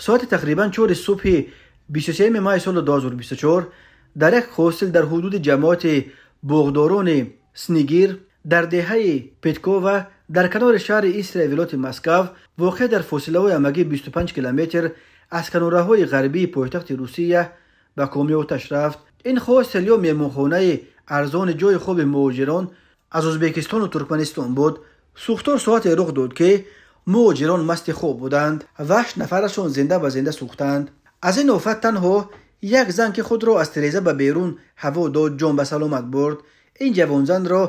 Соати тақрибан 4 субҳи 23 май соли 2024 дар як хостел дар ҳудуди ҷамоати боғдорони Снегир дар деҳаи Петкова дар канори шаҳри Истраи вилояти Москав, воқеъ дар фосилаҳои ҳамагӣ 25 километр аз канораҳои ғарбии пойтахти Русия, ба коми оташ рафт. Ин хостел ё меҳмонхонаи арзони ҷойи хоби муҳоҷирон аз Ӯзбекистону Туркманистон буд. Сӯхтор соате рух дод, ки муҳоҷирон масти хоб буданд ва ҳашт нафарашон зинда ба зинда сӯхтанд. Аз ин офат танҳо як зан, ки худро аз тиреза ба берун ҳаво дод, ҷон ба саломат бурд. Ин ҷавонзанро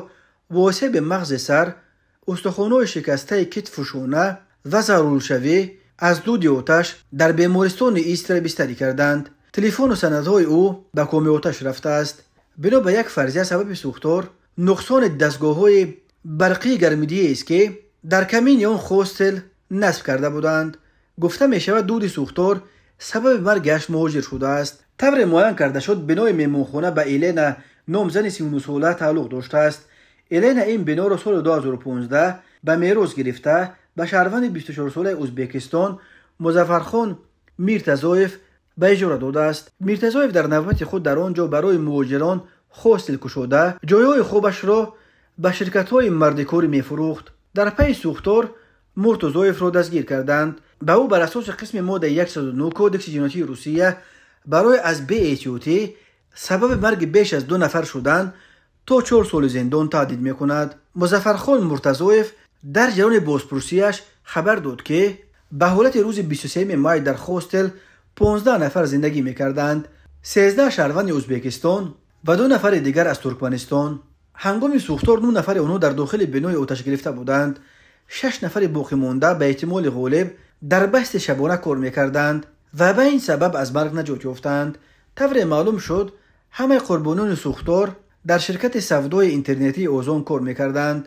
бо осеби мағзи сар, устухонҳои шикастаи китфу шона ва заруршавӣ аз дуди оташ дар бемористони Истра бистарӣ карданд. Телефону санадҳои ӯ ба коми оташ рафтааст. Бино ба як фарзия, сабаби сӯхтор нуқсони дастгоҳҳои барқии гармидиҳиест, ки дар камини он хостел насб карда буданд. Гуфта мешавад, дуди сӯхтор сабаби марги ҳашт муҳоҷир шудааст. Тавре муайян карда шуд, бинои меҳмонхона ба Елена ном зани 39сола тааллуқ доштааст. Елена ин биноро соли 2015 ба мерос гирифта, ба шаҳрванди 24солаи Ӯзбекистон Музаффархон Миртазоев ба иҷора додааст. Миртазоев дар навбати худ дар он ҷо барои муҳоҷирон хостел кушода, ҷойҳои хобашро ба ширкатҳои мардикорӣ мефурӯхт. Дар пайи сӯхтор Муртузоевро дастгир карданд. Ба ӯ бар асоси қисми моддаи 109 Кодекси ҷиноятии Русия барои аз беэҳтиётӣ сабаби марги беш аз ду нафар шудан то 4 соли зиндон таҳдид мекунад. Музаффархон Муртазоев дар ҷараёни бозпурсиаш хабар дод, ки ба ҳолати рӯзи 23 май дар хостел 15 нафар зиндагӣ мекарданд: 13 шаҳрванди Ӯзбекистон ва ду нафари дигар аз Туркманистон. Ҳангоми сӯхтор нӯ нафари онҳо дар дохили бинои оташгирифта буданд. Шаш нафари боқимонда ба эҳтимоли ғолиб дар басти шабона кор мекарданд ва ба ин сабаб аз марг наҷот ёфтанд. Тавре маълум шуд, ҳамаи қурбонони сӯхтор дар ширкати савдои интернетии Озон кор мекарданд.